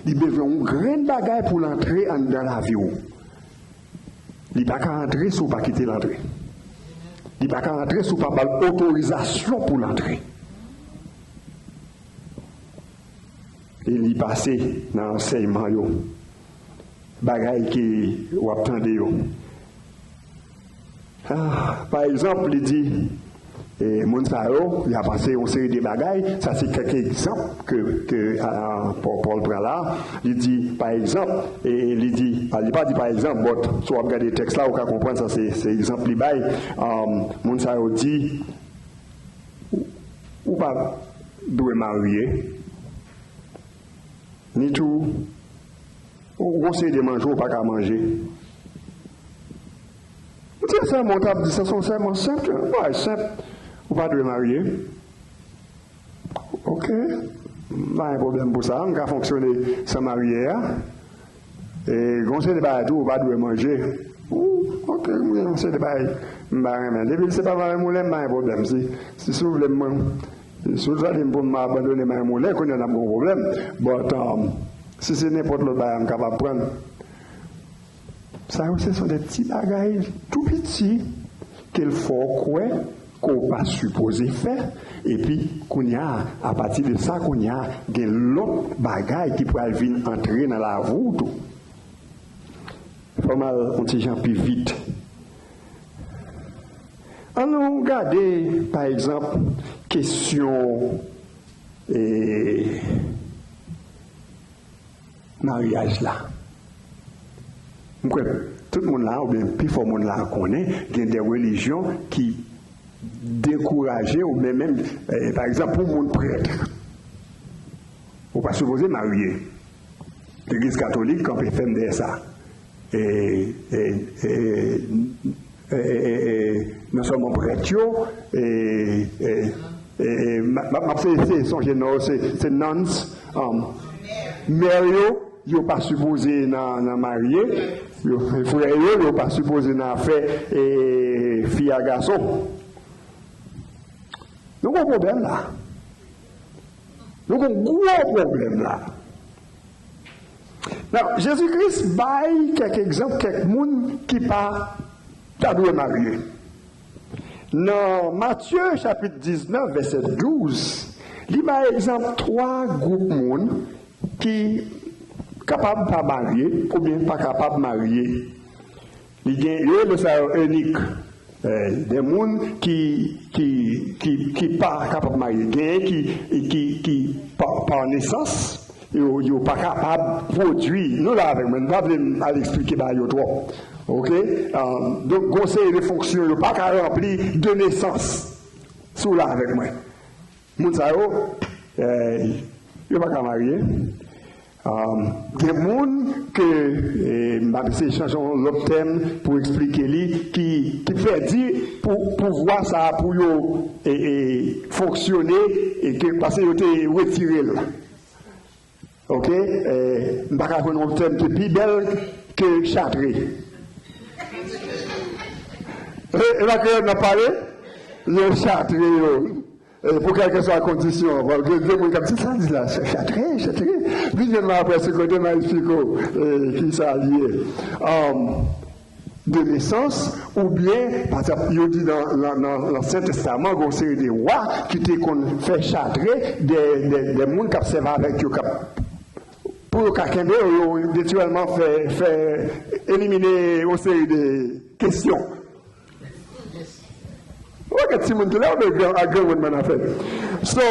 Li bezwen yon grenn bagay pou l antre anndan lavi w. Li pa ka antre si w pa kite l antre. Li pa ka antre si w pa ba l otorizasyon pou l antre. E li pase nan ansèyman yo, bagay ke w ap tande yo. Ah, pa egzanp, li di, e, moun sa yo, y a pase yon seri de bagay. Sa se kèk egzanp ke, ke, a, Pò-, Pòl pran la. Li di, pa egzanp, e, li di, a, li pa di pa egzanp, but si w ap gade tèks la, ou ka konprann sa se, se egzanp li bay. Um, moun sa yo di, ou, ou pa dwe marye, ni tou, ou gon seri de manje ou pa ka manje. Ou di sèlman, ou t ap di sa, se yon sèlman senp, yon bagay senp. Ou pa dwe marye. Ok. M pa gen pwoblèm pou sa. M ka fonksyone san marye a. E, gon seri de bagay tou, ou pa dwe manje. Ou, ok, m gen yon seri de bagay m pa renmen. Depi se pa marenmoulen, m pa gen pwoblèm. Si, si, si w vle m, si w vle m pou m abandone marenmoulen, kounye a n ap gen yon pwoblèm. But, um, si se nenpòt lòt bagay, m kapab pran l. Sa yo, se son de ti bagay tou piti ke l fè w kwè ke w pa sipoze fè. Epi, kounye a, apati de sa, kounye a, gen lòt bagay ki pral vin antre nan lavi w tou. Fò m al yon ti jan pi vit. Ann nou gade, pa egzanp, kesyon, e, maryaj la. M kwè tout moun la, oubyen pifò moun la konnen, gen de relijyon ki dekouraje w, men menm, eh, pa egzanp, pou moun prèt, ou pa sipoze marye. Legliz katolik kanpe fèm dèyè sa. E, e, e, e, e, e, non sèlman prèt yo, e, e, e, e, m, m, m ap se, se sonje non, se, se nuns, um, mè yo, yo pa sipoze nan, nan marye, yo, frè yo, yo pa sipoze nan afè, e, fi a gason. Nou gon pwoblèm la. Nou gon gwo pwoblèm la. Nan, Jezi Kris bay kèk egzanp, kèk moun ki pa ta dwe marye. Nan Matye chapit diznèf, vèsè douz, li bay egzanp twa gwoup moun ki kapab pa marye oubyen pa kapab marye. Li gen, yo rele sa yo enik. Eh, de moun ki, ki, ki, ki pa kapab marye. Genyen ki, ki, ki pa, pa nesans, yo, yo pa kapab pwodui. Nou la avèk mwen, m pa vle m al eksplike bagay yo twòp. Oke? Ah, donk, gon seri de fonksyon yo pa ka ranpli de nesans. Si w la avèk mwen. Moun sa yo, eh, yo pa ka marye. Um, gen moun ke, eh, m ap eseye chanje yon lòt tèm pou eksplike li, ki, ki pèdi pou, pouvwa sa a pou yo, eh, eh, fonksyone, e ke, paske yo te retire l. Oke? Eh, m pa ka jwenn yon tèm ki pi bèl ke chatre. E, e pa kreyòl n ap pale? Yo chatre yo. E, pou kèlkeswa kondisyon, bon, gen, gen moun k ap di, "Sa l di la, cha-, chatre, chatre." Vin jwenn mwen apre sou kote, m a eksplike w, e, ki sa l ye. Um, de nesans, oubyen, pa egzanp, yo di nan, nan, nan, nan Sen Testaman, gen yon seri de wa ki te konn fè chatre de, de, de moun k ap sèvi avèk yo, k ap, pou yo ka kenbe yo, yo natirèlman fè, fè elimine yon seri de kesyon. Ou pa gen timoun ki la, ou gen gran, ak granmoun nan afè. So,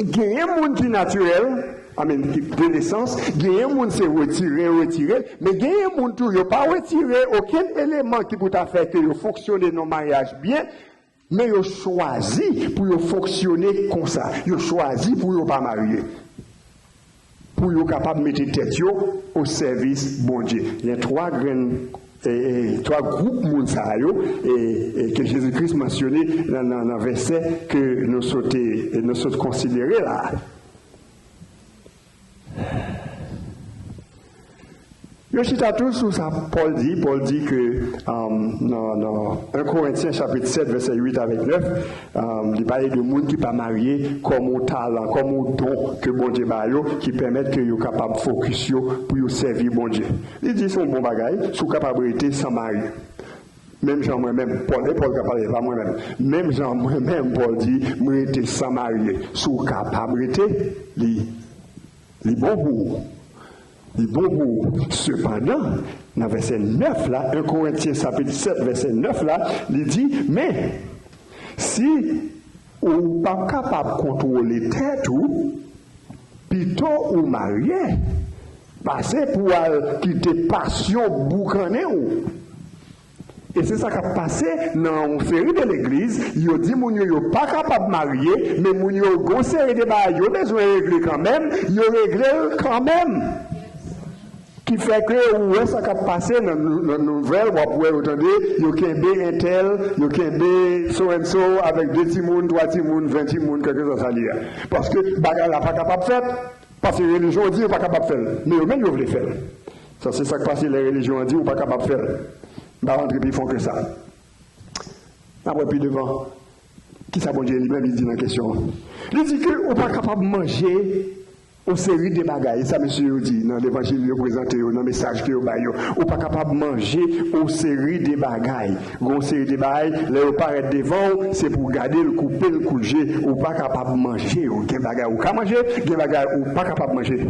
genyen moun ki natirèl, I mean, ki de nesans, genyen moun se retire, retire, men genyen moun tou, yo pa retire okenn eleman ki pou ta fè ke yo fonksyone nan maryaj byen, men yo chwazi pou yo fonksyone konsa. Yo chwazi pou yo pa marye. Pou yo kapab mete tèt yo o sèvis Bondye. Gen twa grenn, e, e, twa gwoup moun sa yo, e, e, ke Jezi Kris mansyone nan, nan, nan vèsè ke nou sot, e, nou sot konsidere la. Yo chita tou sou sa Pòl di. Pòl di ke, um, nan, nan en Korentyen chapit sèt, vèsè uit avèk nèf, um, li pale de moun ki pa marye kòm yon talan, kòm yon don ke Bondye ba yo, ki pèmèt ke yo kapab fokis yo pou yo sèvi Bondye. Li di se yon bon bagay, si w kapab rete san marye. Menm jan mwen menm, Pòl, e Pòl k ap pale, pa mwen menm. Menm jan mwen menm, Pòl di, m rete san marye. Si w kapab rete, li Li bon pou ou. Li bon pou ou. Sepandan, nan vèsè nèf la, en Korentyen chapit sèt, vèsè nèf la, li di, men, si ou p ap kapab kontwole tèt ou, pito ou marye, pase pou w al kite pasyon boukannen ou. E se sa k ap pase nan yon seri de legliz, yo di moun yo, yo pa kapab marye, men moun yo gon seri de bagay yo bezwen regle kanmenm, yo regle l kanmenm. Ki fè ke ou wè sa k ap pase nan, nan nouvèl, w ap wè yo tande, yo kenbe entèl, yo kenbe so and so avèk de timoun, twa timoun, ven timoun, kèlkeswa sa li ye. Paske bagay la pa kapab fèt. Paske relijyon di yo pa kapab fè l, men yo menm yo vle fè l. Sa se sa k pase lè relijyon an di ou pa kapab fè l. M pa rantre pi fon ke sa. N ap wè pi devan kisa Bondye li menm li di nan kesyon an. Li di ke ou pa kapab manje yon seri de bagay. E sa mesye yo di nan levanjil yo prezante yo, nan mesaj ke yo bay yo. Ou pa kapab manje yon seri de bagay. Gon seri de bagay, lè yo parèt devan w, se pou w gade l, koupe l kout je. Ou pa kapab manje yo. Gen bagay ou ka manje, gen bagay ou pa kapab manje.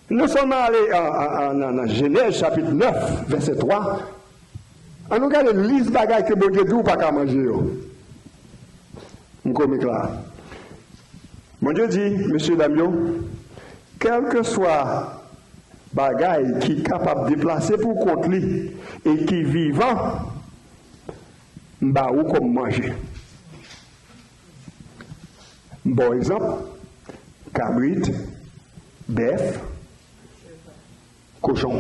Nou sèlman ale an, an, an, nan, nan Jenèz chapit nèf, vèsè twa. Ann nou gade lis bagay ke Bondye di w pa ka manje yo. M komik la. Bondye di, mesye dam yo, kèlkeswa bagay ki kapab deplase pou kont li e ki vivan, M ba ou kòm manje. M ba w egzanp, kabrit, bèf, kochon.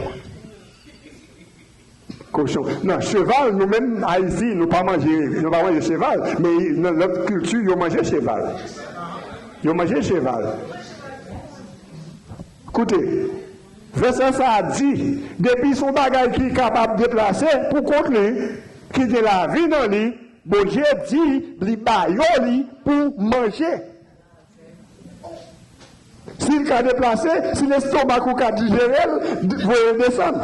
Kochon. Nan, cheval, nou menm, Ayiti, nou pa manje, nou pa manje cheval, men nan lòt kilti, yo manje cheval. Yo manje cheval. Koute, vèsè sa a di, depi se yon bagay ki kapab deplase pou kont li, ki gen lavi nan li, Bondye di li ba yo li pou manje. Si l ka deplase, si lestomak ou ka dijere l, d- voye l desann.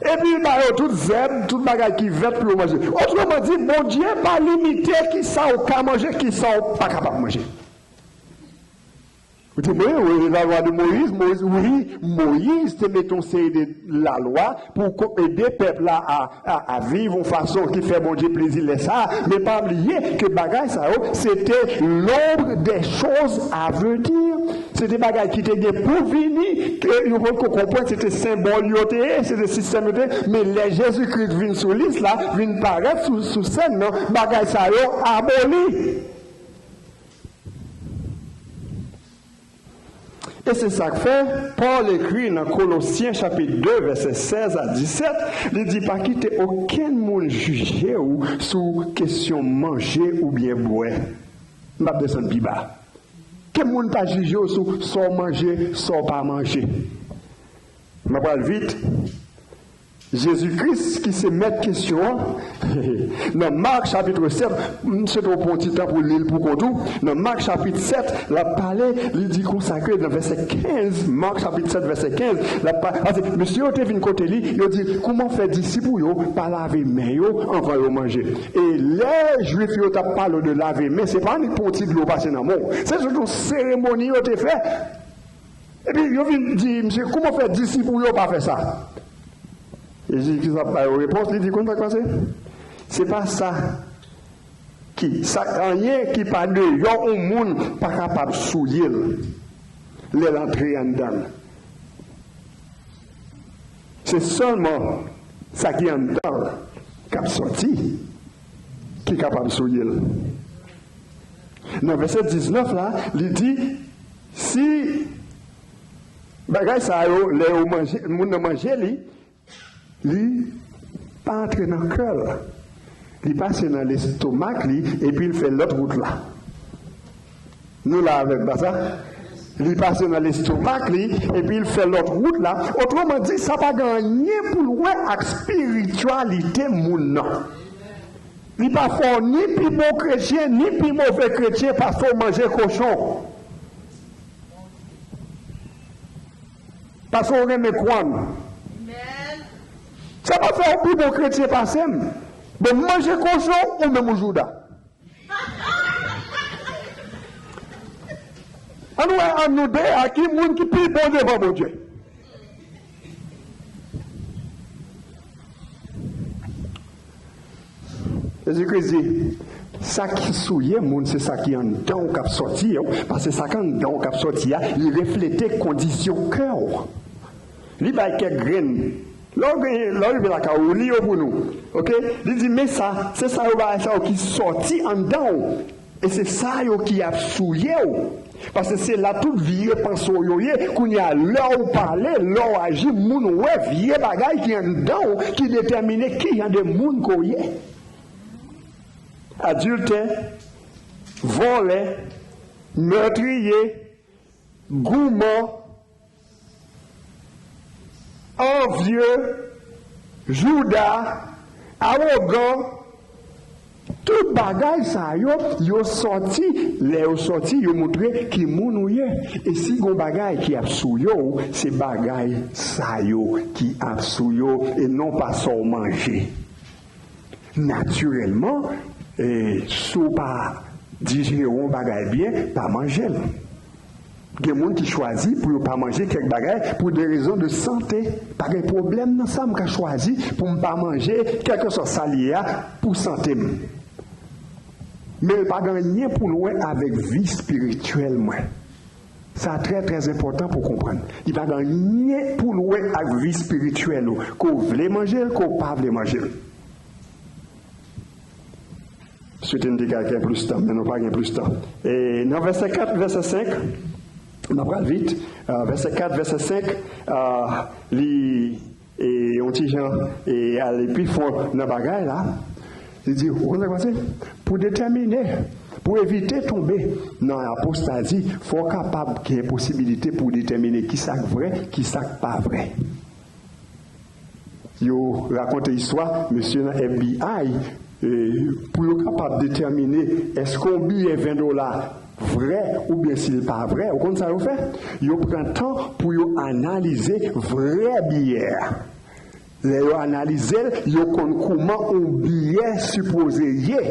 Epi l ba yo tout zèb, tout bagay ki vèt pou yo manje. Otreman di, Bondye pa limite kisa w ka manje, kisa w pa kapab manje. Ou di, wi, wi, la loi de Moïse, Moïse, wi, Moyiz te mete yon seri de lalwa pou ko- ede pèp la a, a, a viv yon fason ki fè Bondye plezi lè sa a. Men pa bliye ke bagay sa yo, se te l'ombre des choses à venir. Se te bagay ki te gen pou vini, ke yo poko konprann, se te senbòl yo te ye, se te sistèm yo te ye. Men lè Jezi Kris vin sou lis la, vin parèt sou, sou sèn nan, bagay sa yo aboli. E se sa k fè, Pòl ekri nan Kolosyen chapit de, vèsè sèz a disèt, li di, pa kite okenn moun jije w sou kesyon manje oubyen bwè. M p ap desann pi ba. Ke moun pa jije w sou sa w manje, sa w pa manje. M ap pral vit. Jezi Kris, ki se mèt kesyon an, nan Mak chapit sèt, m swete w pran yon ti tan pou li l pou kont ou. Nan Mak chapit sèt, l ap pale, li di konsa ke nan vèsè kenz, Mak chapit sèt, vèsè kenz, l ap pa- pase mesye yo te vin kote li, yo di, kouman fè disip ou yo pa lave men yo anvan yo manje? E lè Jwif yo t ap pale de lave men, se pa annik pran yon ti dlo pase nan men w. Se tout yon seremoni yo te fè. Epi yo vin di misye, kouman fè disip ou yo pa fè sa? Jezi Kris ap ba yo repons, li di, konn sa k pase? Se pa sa ki, sa, anyen ki pa deyò yon moun pa kapab souye l lè l antre anndan l. Se sèlman sa ki anndan l k ap sòti ki kapab souye l. Nan vèsè diznèf la, li di, si bagay sa yo, lè yo manje, moun nan manje li, li pa antre nan kè l. Li pase nan lestomak li, epi l fè lòt wout la. Nou la avè m, pa sa? Li pase nan lestomak li, epi l fè lòt wout la. Otreman di, sa pa gen anyen pou l wè ak espirityalite moun nan. Li pa fè w ni pi bon kretyen, ni pi move kretyen, paske w manje kochon. Paske w renmen kwann. Sa pa fè w pi bon kretyen pase m. Bon, m manje kochon, ou menm ou jouda. Ann wè, ann nou de a, ki moun ki pi bon devan Bondye? Jezi Kris di, sa ki souye moun, se sa ki anndan w k ap sòti yo, paske sa k anndan w k ap sòti a, li reflete kondisyon kè w. Li bay kèk grenn. Lè w genyen, lè w rive lakay ou, li yo pou nou. Oke? Li di, men sa, se sa yo bagay sa yo ki sòti anndan w. E se sa yo ki ap souye w. Paske se la tout vye panse w yo ye. Kounye a, lè w pale, lè w aji, moun wè vye bagay ki anndan w ki detèmine ki jan de moun ke w ye. Adiltè, vòlè, mètriye, gouman, anvye, jouda, awogan, tout bagay sa yo, yo sòti, lè yo sòti, yo montre ki moun ou ye. E si gon bagay ki ap souye w, se bagay sa yo ki ap souye w, e non pa sa w manje. Natirèlman, e, si w pa dijere yon bagay byen, pa manje l. Gen moun ki chwazi pou yo pa manje kèk bagay pou de rezon de sante. Pa gen pwoblèm nan sa, m ka chwazi pou m pa manje kèlkeswa sa l ye a pou sante m. Men l pa gen anyen pou l wè avèk vi espirityèl mwen. Sa trè, trè enpòtan pou konprann. Li pa gen anyen pou l wè ak vi espirityèl ou, ke w vle manje l, ke w pa vle manje l. Swete n te ka gen plis tan, men nou pa gen plis tan. E nan vèsè kat, vèsè senk, m ap pral vit. Ah, vèsè kat, vèsè senk, ah, li e yon ti jan e ale pi fon nan bagay la. Li di, ou konn sa k pase? Pou detèmine, pou evite tonbe nan apostazi, fò w kapab gen posibilite pou w detèmine ki sa k vrè, ki sa k pa vrè. Yo rakonte istwa mesye nan F B I, e, pou yo kapab detèmine èske yon biyè ven dola vrè oubyen si l pa vrè. Ou konn sa yo fè? Yo pran tan pou yo analize vrè biyè a. Lè yo analize l, yo konn kouman yon biyè sipoze ye.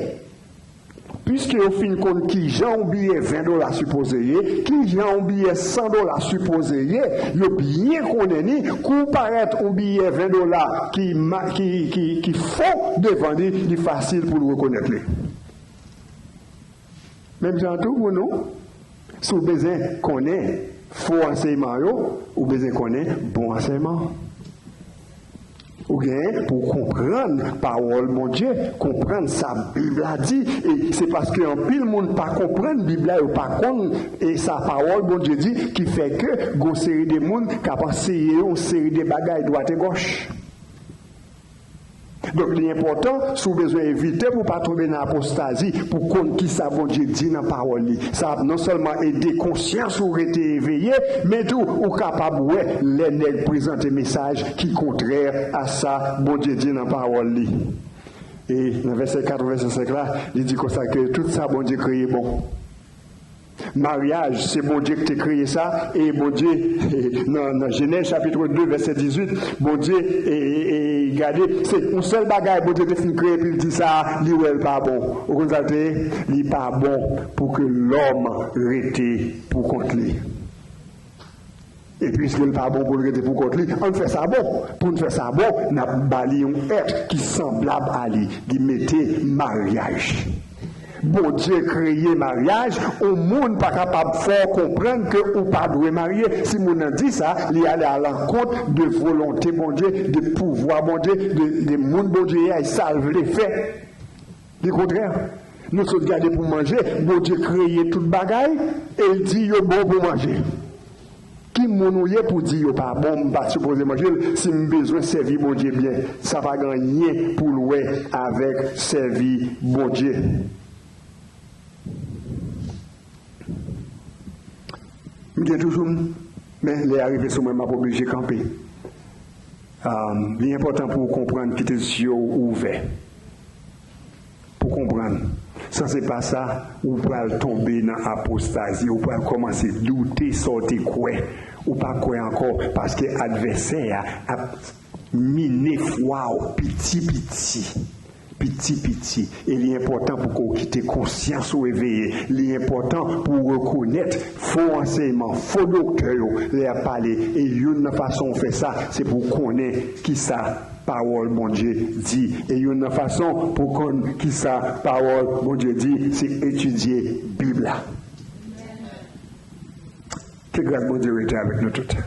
Piske yo fin konn kijan yon biyè ven dola sipoze ye, kijan yon biyè san dola sipoze ye, yo byen konnen ni, kou parèt yon biyè ven dola ki, ma- ki, ki, ki fo devan li, li fasil pou l rekonèt li. Menm jan tou pou nou, si w bezwen konnen fo ansèyman yo, ou bezwen konnen bon ansèyman. Ou gen pou w konprann pawòl Bondye, konprann sa Bib la di. E se paske anpil moun pa konprann Bib la, yo pa konn e sa pawòl Bondye di, ki fè ke gon seri de moun k ap anseye yo yon seri de bagay dwat e gòch. Donk, li enpòtan, si w bezwen evite pou w pa tonbe nan apostazi, pou w konn ki sa Bondye di nan pawòl li. Sa ap non sèlman ede konsyans ou rete eveye, men tou, ou kapab wè lè nèg prezante mesaj ki kontrè a sa Bondye di nan pawòl li. E nan vèsè kat ou vèsè senk la, li di konsa ke tout sa Bondye kreye bon. Maryaj, se Bondye ki te kreye sa, e Bondye, nan, nan Jenèz chapit de, vèsè dizuit, Bondye, e, e, e, gade, se yon sèl bagay Bondye te fin kreye, epi l di sa, li wè l pa bon. Ou konn sa l te ye? Li pa bon pou ke lòm rete pou kont li. E piske l pa bon pou l rete pou kont li, ann fè sa bon. Pou n fè sa bon, n ap ba li yon èt ki sanblab a li. Li mete maryaj. Bondye kreye maryaj, yon moun pa kapab fè w konprann ke ou pa dwe marye. Si moun nan di sa, li ale alankont de volonte Bondye, de pouvwa Bondye, de, de moun Bondye ye a, e sa l vle fè. Li kontrè. Nou sot gade pou manje, Bondye kreye tout bagay, e l di yo bon pou manje. Ki moun ou ye pou di yo pa bon, m pa sipoze manje l, si m bezwen sèvi Bondye byen? Sa pa gen anyen pou l wè avèk sèvi Bondye. M gen toujou m, men lè a rive sou mwen, m ap oblije kanpe. Um, li enpòtan pou w konprann, kite zye w ouvè. Pou konprann. San se pa sa, ou pral tonbe nan apostazi, ou pral kòmanse doute sa w te kwè. Ou pa kwè ankò, paske advèsè a ap mine fwa w piti piti. Piti piti. E li enpòtan pou ke w kite konsyans ou eveye. Li enpòtan pou w rekonèt fo ansèyman, fo doktè yo, lè y ap pale. E youn nan fason w fè sa, se pou w konnen kisa pawòl Bondye di. E youn nan fason pou w konn kisa pawòl Bondye di, se etidye Bib la. Ke gras Bondye rete avèk nou tout.